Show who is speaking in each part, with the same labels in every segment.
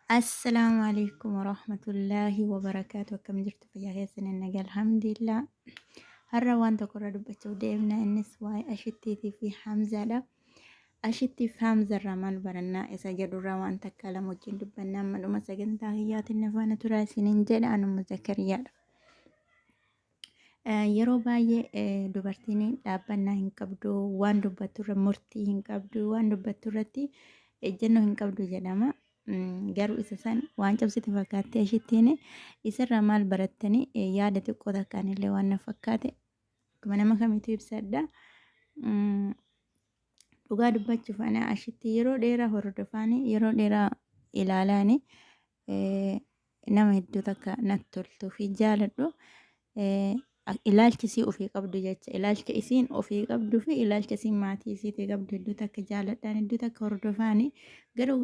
Speaker 1: Assalaamu alaikum warahmatullaahi wabarakaatu. Akkam jirtu fayyaa keessan nagaa alhamdulillah. Har'a waan tokko irra dubbachuuf deemna. Innis waa'ee Ashittiitii fi Hamzaadha. Ashittii fi Hamzarraa maal barannaa isa jedhurraa waan takka lama wajjin dubbannaa amma dhuma sagantaa kiyyaatiin na faana turaa isiniin jedha. Anuma Zakariyaadha. Yeroo baay'ee dubartiin dhaabbannaa hin qabdu, waan dubbattu irra murtii hin qabdu, waan dubbattu irratti ejjennoo hin qabdu jedhama. Garuu isa san waan cabsite fakkaattee ishittiin isarraa maal barattanii yaada xiqqoo takkaan illee waan na fakkaate akkuma nama kamiitu ibsadha. Dhugaa dubbachuuf ana ashitti yeroo dheeraa hordofaani yeroo dheeraa ilaalaani nama hedduu takka natti toltuu fi jaaladhu ilaalcha isii ofii qabdu jecha ilaalcha isiin ofii qabdu fi ilaalcha isiin maatii isiitii qabdu hedduu takka jaaladhaan hedduu takka hordofaani garuu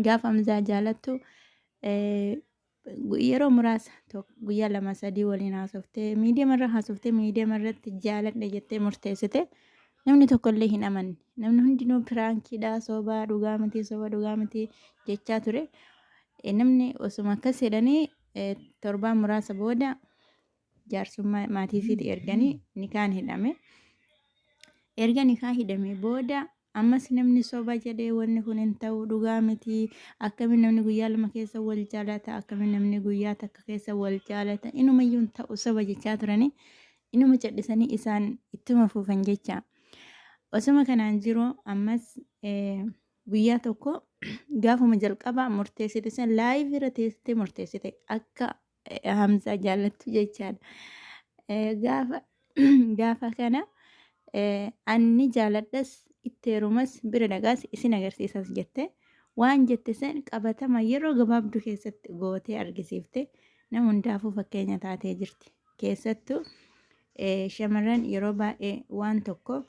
Speaker 1: gaafa Hamzaa jaalattu yeroo muraasa guyyaa lama sadii waliin haasoftee miidiyaa irra haasoftee miidiyaa irratti jaaladha jettee murteessite namni tokkollee hin amanne namni hundinuu piraankiidha sobaa dhugaa miti soba dhugaa miti jechaa ture. Namni osuma akkas jedhanii torbaan muraasa booda jaarsummaa maatii isiitii erganii nikaan hidhame. Erga nikaa hidhame booda ammas namni soba jedhee wanni kun hin ta'u dhugaa miti akkamiin namni guyyaa lama keessa wal jaalata akkamiin namni guyyaa takka keessa wal jaalata inumayyuu hin ta'u soba jechaa turanii inuma cadhisanii isaan ittuma fuufan jecha. Osuma kanaan jiru ammas guyyaa tokko gaafuma jalqabaa murteessite san live irra teessite murteessite akka Hamzaa jaallattu jechaadha. Gaafa gaafa kana anni jaaladhas itti heerumas bira dhaqaas isin agarsiisas jette waan jette san qabatama yeroo gabaabduu keessatti gootee argisiifte nama hundaafuu fakkeenya taatee jirti. Keessattuu shamarran yeroo baay'ee waan tokko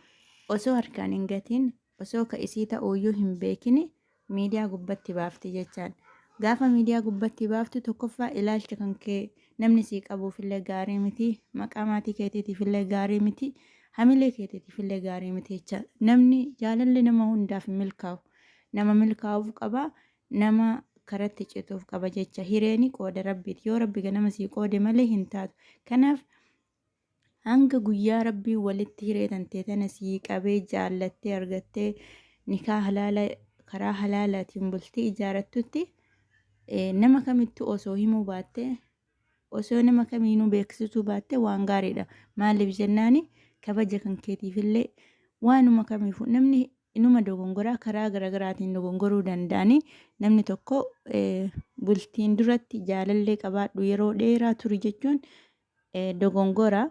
Speaker 1: osoo harkaan hin gatiin osoo ka isii ta'uuyyuu hin beekini miidiyaa gubbatti baafti jechaan. Gaafa miidiyaa gubbatti baaftu tokkoffaa ilaalcha kan kee namni sii qabuufillee gaarii miti, maqaa maatii keetiitiifillee gaarii miti, hamilee keetiitiifillee gaarii miti jecha. Namni jaalalli nama hundaaf hin milkaa'u. Nama milkaa'uuf qaba, nama karatti cituuf qaba jecha. Hireeni qooda rabbiiti. Yoo rabbi ganama sii qoode malee hin taatu. Kanaaf Hanga guyyaa Rabbiin walitti hiree tantee tana sii qabee jaallattee argattee nikaa halaala karaa halaalaatiin bultii ijaarattutti nama kamittuu osoo himuu baattee osoo nama kamiinuu beeksisuu baattee waan gaariidha. Maaliif jennaani kabaja kan keetiifillee waanuma kamiifuu namni inuma dogongoraa karaa garagaraatiin dogongoruu danda'anii namni tokko bultiin duratti jaalallee qabaadhu yeroo dheeraa turi jechuun dogongora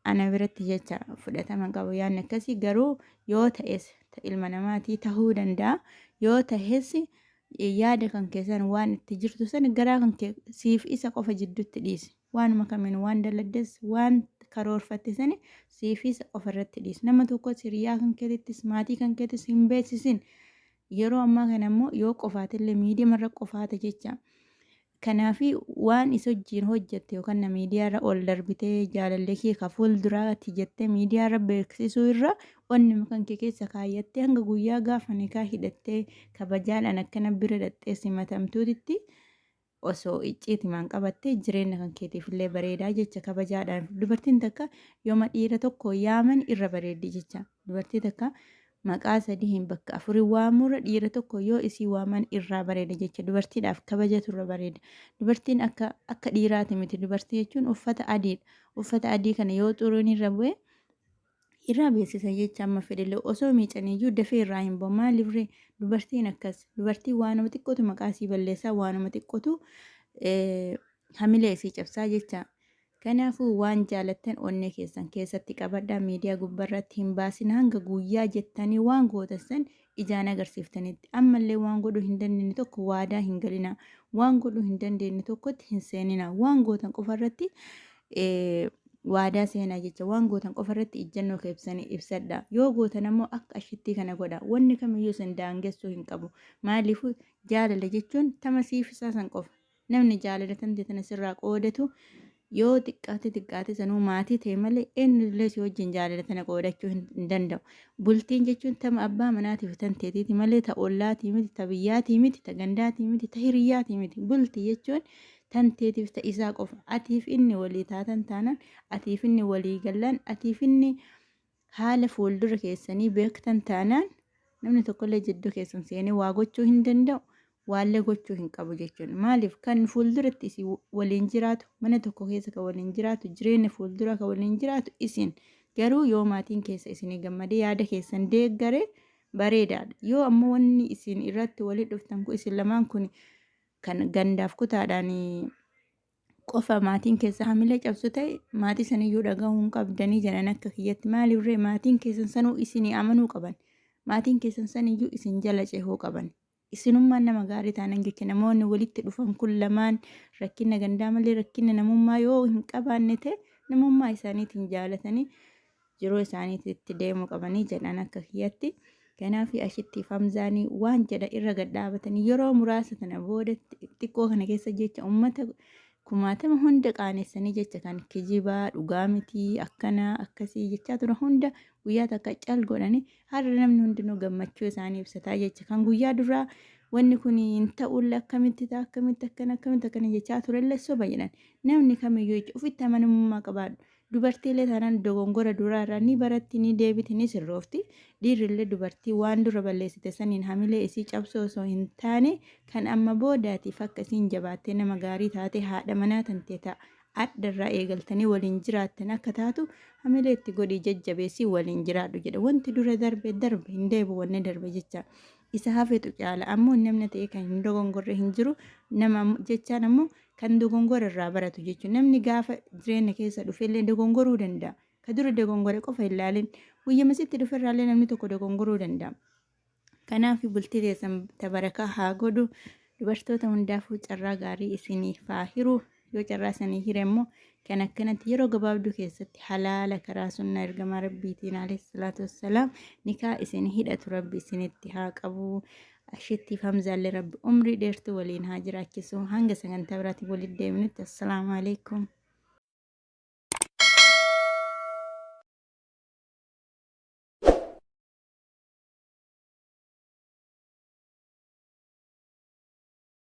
Speaker 1: ana biratti jecha fudhatama hin qabu yaadni akkasii garuu yoo ta'es ilma namaatii tahuu danda'a yoo tahes yaada kan keessan waan itti jirtu san garaa kan kee siif isa qofa jidduutti dhiisi waanuma kamiin waan daladdes waan karoorfatte sani siif isa qofa irratti dhiisi nama tokkos hiriyaa kan keetittis maatii kan keetis hin beeksisin yeroo ammaa kana immoo yoo qofaatillee miidiyamarra qofaata jecha Kanaafi waan isa wajjiin hojjatte yookaan na miidiyaa irra ol darbitee jaalallee kee ka fuulduraati jettee miidiyaa irra beeksisuu irra onnuma kan kee keessa kaayyattee hanga guyyaa gaafa nikaa hidhattee kabajaadhaan akkana bira dhaxxee simatamtuutitti osoo icciitimaan qabattee jireenya kan keetiifillee bareedaa jecha kabajaadhaan dubartiin takka yooma dhiira tokko yaaman irra bareeddi jecha Dubartii takka maqaa sadihiin bakka afurin waamuurra dhiira tokko yoo isii waaman irraa bareeda jecha dubartiidhaaf kabajatu irra bareeda. Dubartiin akka akka dhiiraati miti. Dubartii jechuun uffata adiidha. Uffata adii kana yoo xuriin irra bu'e irraa beeksisa jecha amma fedhellee osoo miicaniiyyuu dafee irraa hin ba'u. Maaliif ree dubartiin akkas dubartiin waanuma xiqqootu maqaa isii balleessaa waanuma xiqqootu hamilee isii cabsaa jecha. Kanaafuu waan jaalattan onnee keessan keessatti qabadhaa miidiyaa gubbarratti hin baasinaa hanga guyyaa jettanii waan gootan san ijaan agarsiiftanitti. Ammallee waan godhuu hin dandeenye tokko waadaa hin galinaa. Waan godhuu hin dandeenye tokkotti hin seeninaa. Waan gootan qofarratti waadaa seenaa jecha waan gootan qofarratti ijjannoo keessan ibsadhaa. Yoo gootan ammoo akka ashittii kana godhaa. Wanni kamiyyuu isin daangessuu hin qabu. Maaliifuu jaalala jechuun tama siif isaa san qofa. Namni jaalala tante tana sirraa qoodatu Yoo xiqqaate xiqqaate sanuu maatii ta'e malee eenyullee si wajjin jaalala tana qoodachuu hin danda'u. Bultiin jechuun tama abbaa manaatiif tan teetiiti malee ta ollaatii miti, ta biyyaatii miti, ta gandaatii miti, ta hiriyyaatii miti. Bultii jechuun tan teetiif ta isaa qofa. Atiif inni walii taatan taanaan, atiif inni walii gallaan, atiif inni haala fuuldura keessanii beektan taanaan namni tokkollee jidduu keessan seenee waa gochuu hin danda'u, waallee gochuu hin qabu jechuudha. Maaliif kan fuulduratti isin waliin jiraatu, mana tokko keessa kan waliin jiraatu, jireenya fuuldura kan waliin jiraatu isin. Garuu yoo maatiin keessa isinii gammadee yaada keessan deeggare bareedaadha. Yoo ammoo wanni isin irratti waliin dhuftan kun isin lamaan kun kan gandaaf kutaadhaan qofa maatiin keessa hamilee cabsu ta'e, maatii saniyyuu dhagahuu hin qabdanii jedhan akka kiyyatti. Maaliifree maatiin keessan sanuu isinii amanuu qaban, maatiin keessan saniyyuu isin jala cehuu qaban. Isinummaan nama gaarii taanan jecha namoonni walitti dhufan kun lamaan rakkina gandaa malee rakkina namummaa yoo hin qabaanne ta'e, namummaa isaaniitiin jaalatanii jiruu isaaniitti deemuu qabanii jedhan akka kiyyatti. Kanaaf Ashittiif Hamzaanii waan jedha irra gad dhaabatanii yeroo muraasa tana booda xiqqoo kana keessa jecha uummata kumaatama hunda qaanessanii jecha kan kijibaa, dhugaa mitii, akkanaa akkasii jechaa ture hunda guyyaa takka cal godhanii har'a namni hundinuu gammachuu isaanii ibsataa jecha. Kan guyyaa duraa wanni kun hin ta'ullee, akkamitti ta'a, akkamitti akkana, akkamitti akkana jechaa turellee soba jedhan. Namni kamiyyuu jecha ofitti amanamummaa qabaadhu. Dubartiilee taanaan dogongora duraa irraa ni baratti, ni deebiti, ni sirroofti. Dhiirrillee dubartii waan dura balleessite saniin hamilee isii cabsuu osoo hin taane, kan amma boodaatiif akka isiin jabaattee nama gaarii taate, haadha manaa tantee ta'a addarraa eegaltanii waliin jiraattan akka taatu hamilee itti godhii jajjabeessii waliin jiraadhu jedha. Wanti dura darbe darbe, hin deebi'u wanni darbe jecha. Isa hafetu caala. Ammoo namni ta'e kan hin dogongorre hin jiru. Nama jechaan ammoo kan dogongora irraa baratu jechuudha. Namni gaafa jireenya keessa dhufellee dogongoruu danda'a. Ka dura dogongore qofa hin laalin. Guyyama sitti dhuferraallee namni tokko dogongoruu danda'a. Kanaaf bultii teessan tabarakaa haa godhu. Dubartoota hundaafuu carraa gaarii isiniif haa hiru. Yoo carraa isanii hire immoo kan akkanatti yeroo gabaabduu keessatti halaala karaa sunnaa ergamaa Rabbiitiin alayhi salaatu wassalaam nikaa isin hidhatu Rabbi isinitti haa qabu. Ashittiif Hamzaallee Rabbi umrii dheertuu waliin haa jiraachisu. Hanga sagantaa biraatiin walitti deebinutti, assalaamu alaikum.